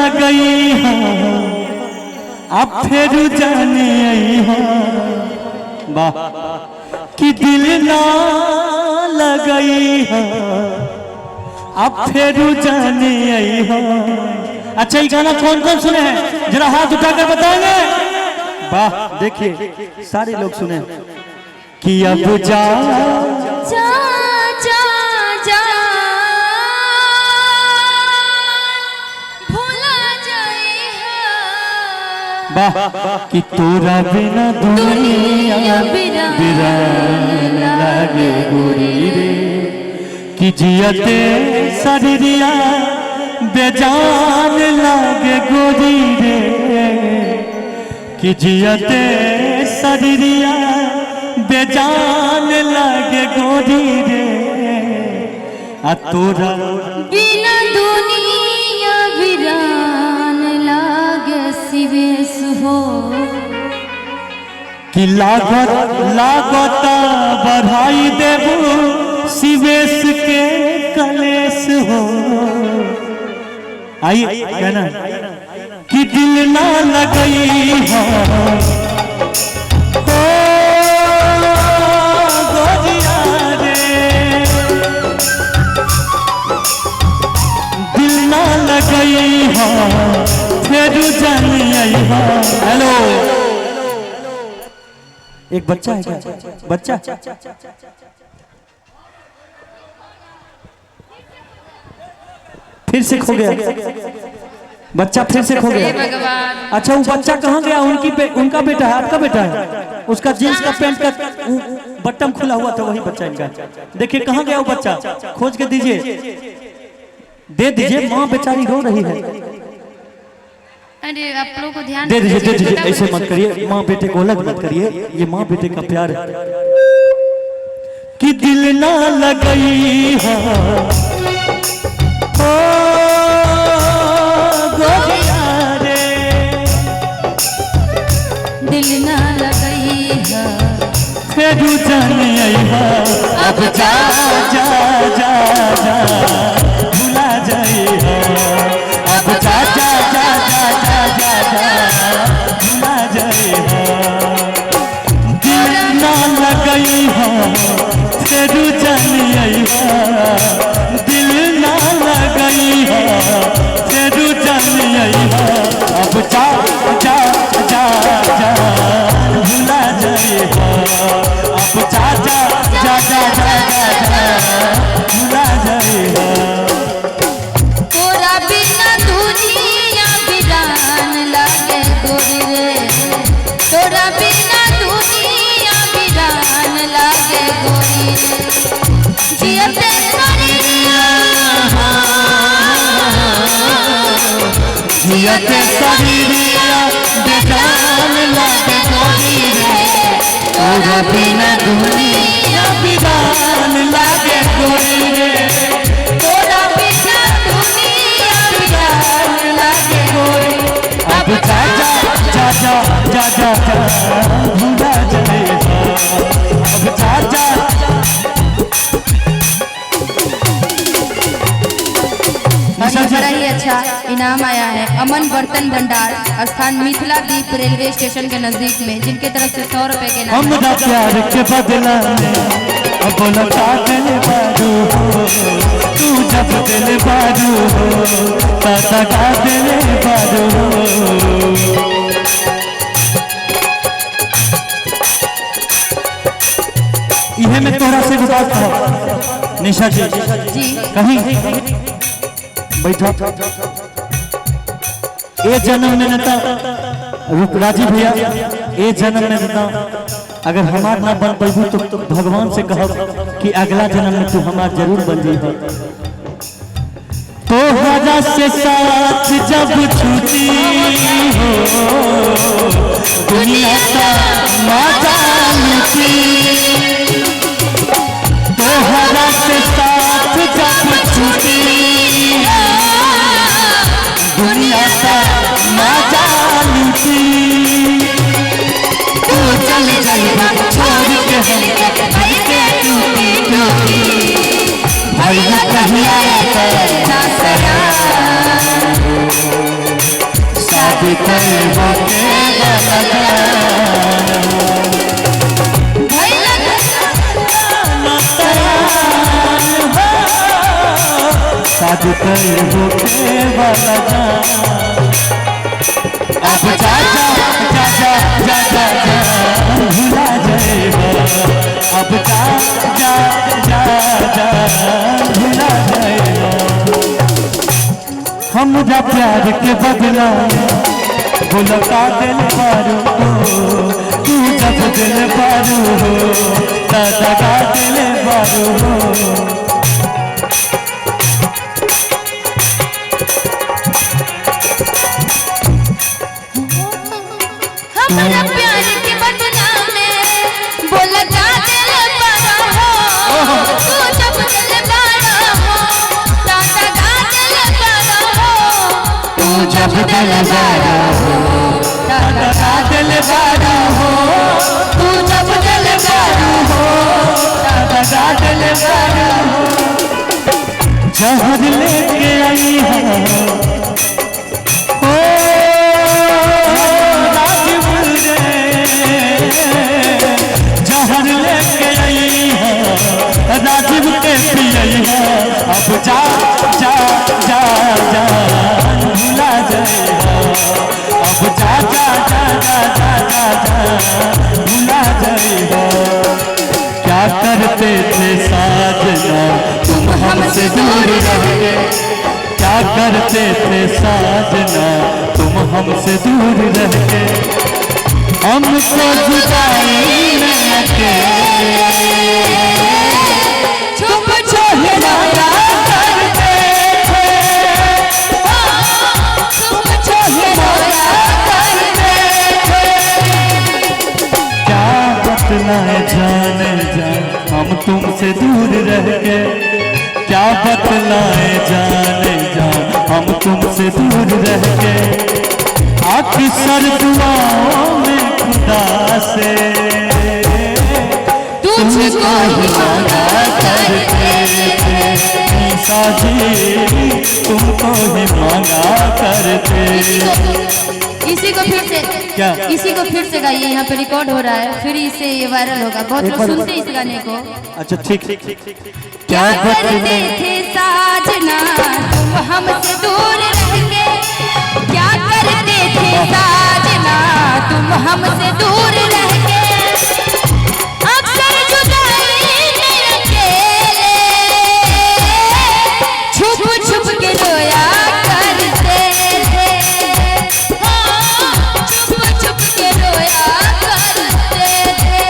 लगई हो, अब फिर जाने आई हो। वाह कि दिल ना लगई हो, अब फिर जाने आई हो। अच्छा ये गाना कौन कौन सुने हैं, जरा हाथ उठाकर बताएंगे। वाह देखिए सारे लोग सुने कि अब जा जा जा जा भुला जाए। वाह कि तोरा बिना दुनिया बिरान लागे गोरी रे, कि जियते शरीरिया बेजान लागे गोरी रे, कि जियते शरीरिया बेजान लागे गोरी रे, आ तोरा बिना दुनिया बिरान लागे शिवेश हो। कि लागत लागत बढ़ाई देबू शिवेश के कलेश हो। आइए कहना कि दिल ना लगई हो, ओ गोरिया रे, दिल ना लगई हो फिर जानी आई हो। हेलो एक बच्चा है क्या? बच्चा फिर से खो गया, बच्चा फिर से खो गया। अच्छा वो बच्चा कहाँ गया? उनकी उनका बेटा है, आपका बेटा है, उसका जींस का पैंट का बटन खुला हुआ था, वही बच्चा इनका। देखिए कहाँ गया वो बच्चा, खोज के दीजिए, दे दीजिए, माँ बेचारी रो रही है। अरे आप लोगों को ध्यान दे दीजिए, दे दीजिए, ऐसे मत करिए, माँ बेटे को अलग मत करिए, ये माँ बेटे का प्यार है। कि दिल ना लगई हो, ओ गोरिया रे, दिल ना लगई हो फिर जाने आई हो, अब जा जा जा जा भुला जाई हो, अब जा जा जा जा जा जा जा भुला जाई हो, दिल ना लगई हो फिर जाने आई हो, दिल ना लगई हो फिर जाने आई हो, अब जा जा जा जा भुला जाई हो, अब जा जा जा जा जा जा भुला जाई हो। तोरा बिना दुनिया बिरान लागे गोरी रे, तोरा बिना दुनिया बिरान लागे गोरी रे, जियते शरीरिया, जियते शरीरिया बेजान लागे गोरी रे, तोरा बिना दुनिया बिरान लागे गोरी रे, तोरा बिना दुनिया बिरान लागे गोरी। अब जा जा जा जा जा जा जा भुला जाए हो, अब जा जा। बड़ा ही अच्छा इनाम आया है अमन बर्तन भंडार स्थान मिथिला दीप रेलवे स्टेशन के नजदीक में, जिनके तरफ से 100 रुपए के इनाम। हमरा प्यार के बदला अब लौटा दिल बारू हो, तू जब दिल बारू हो सदा दिल बारू हो। इहे में तोरा से बात हो निशा जी, जी कहीं बैठो। ए जन्म में नता राजीव भैया, ए जन्म में नता अगर हमार ना बन पैबू तो भगवान से कहो कि अगला जन्म में तू हमार जरूर बन जाइबा। तोहरा से साथ जब छूटी हो दुनिया का मजा लूटी, तोहरा से साथ जब छूटी दुनिया का मजा लूटी, तू चल जाइबा छोड़ के हम के टूटी टूटी भैया कहिया करना सया। शादी तय होके वाला जान हो। शादी तय होके वाला जान। अब जा जा जा जा जा जा जा भुला जाएगा। अब जा जा जा जा भुला जाएगा। हमरा प्यार के बदला भुलका दिल पारू हो, तू जब दिल पारू हो दादा दिल पारू हो। हमारा प्यार के बदला में बोला का दिल पारा हो, तू जब दिल पारा हो दादा का दिल पारा हो, तू जब दिल पारा हो दादा का दिल पारा हो, तू जब दिल पारा हो दादा का दिल पारा हो। जहर लेके आई है ओ राजीव रे, जहर लेके आई है राजीव के पियई है। अब जा जा जा जा भुला जाएगा। अब जा जा जा जा जा जा जा भुला जाएगा। क्या करते थे साजना तुम हमसे दूर रह के, क्या करते थे साजना तुम हमसे दूर रह के, हमको जुदाई में अकेले छुप छुप रोया करते थे, छुप छुप रोया करते थे। क्या बतलाए जाने जा हम तुमसे दूर रह के, क्या बतलाए जाने जा हम तुमसे दूर रह के, अक्सर दुआओं में खुदा से तुझको ही मांगा करते थे। ईसा जी तुमको ही मांगा करते। इसी को फिर से क्या? इसी को फिर से गाइए, यहाँ पे रिकॉर्ड हो रहा है, फिर इससे ये वायरल होगा, बहुत लोग सुनते हैं इस गाने को। अच्छा ठीक। क्या करते थे साजना तुम हमसे दूर रह के, क्या करते थे साजना तुम हमसे दूर रह के, अक्सर जुदाई में अकेले छुप छुप के रोया करते थे, हाँ, छुप छुप के रोया करते थे।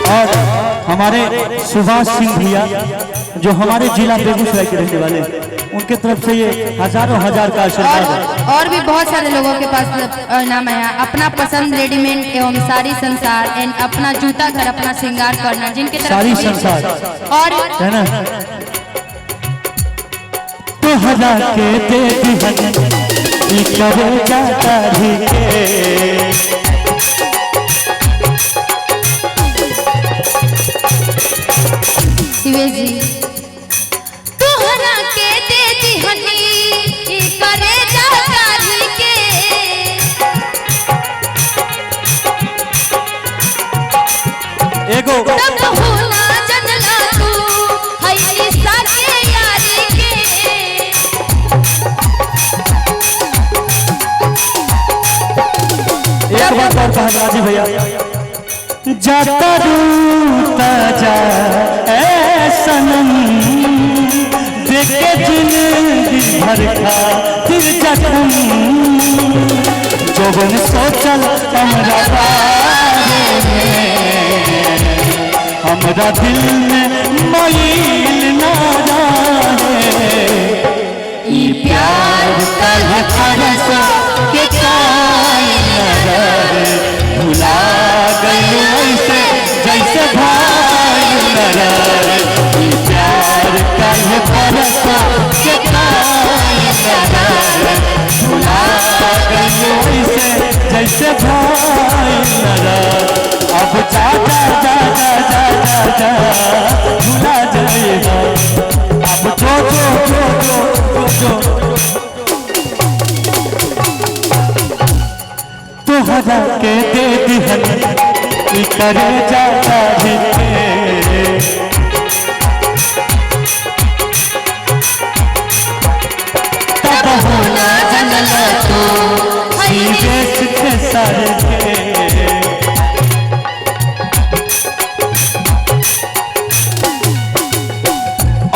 और हमारे सुभाष सिंह भैया जो हमारे जिला बेगूसराय के रहने वाले, उनके तरफ से ये हजारों हजार का आशीर्वाद है। और भी बहुत सारे लोगों के पास नाम आया। अपना पसंद रेडीमेड एवं सारी संसार एंड अपना जूता घर अपना श्रृंगार करना, जिनके तरफ सारी से संसार और है ना। तोहरा के दे दिहन ई करे जाता के, शिवेश जी तोहरा के दे दिहनी ई करे जाता के, एगो तब होना जनला तू है निशा के यारी के। एक बात और कहा राजीव भैया, जाता रूता जा ए सनम देखे जिंदगी भर का फिर जख्म, जोबन सोचल हमरा बारे में हमरा दिल में मैल ना रहे, ई प्यार कल तरस के कायल रहे, भुला गई ऐसे जैसे भाई न रहे, ई प्यार कल तरस के कायल रहे, भुला गई ऐसे जैसे भाई न रहे। जा जा जा जा जा जा जा भुला जाइबा। अब जो जो जो जो जो जो तोहरा के दे दिहन ई करे जा के। तब होना जनल तो सीधे के सर के।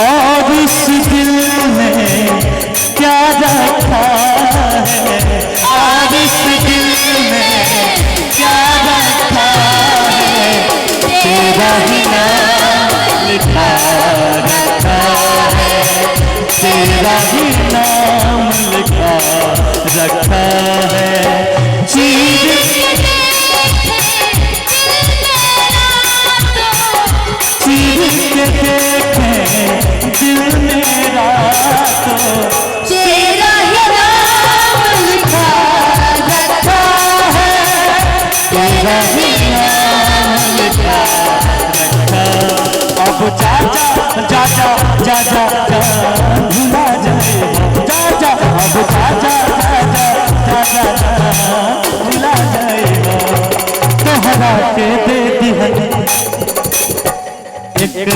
और इस दिल में क्या रखा है, और इस दिल में क्या रखा है, तेरा ही नाम लिखा रखा है, तेरा ही नाम लिखा रखा है। चीर चीर के देखे दिल मेरा तो तेरा ही नाम लिखा रखा है, तेरा ही नाम लिखा रखा। अब जा जा जा जा जा जा जा भुला जाए जा जा। अब जा जा जा जा जा जा जा भुला जाएगा। तोहरा के दे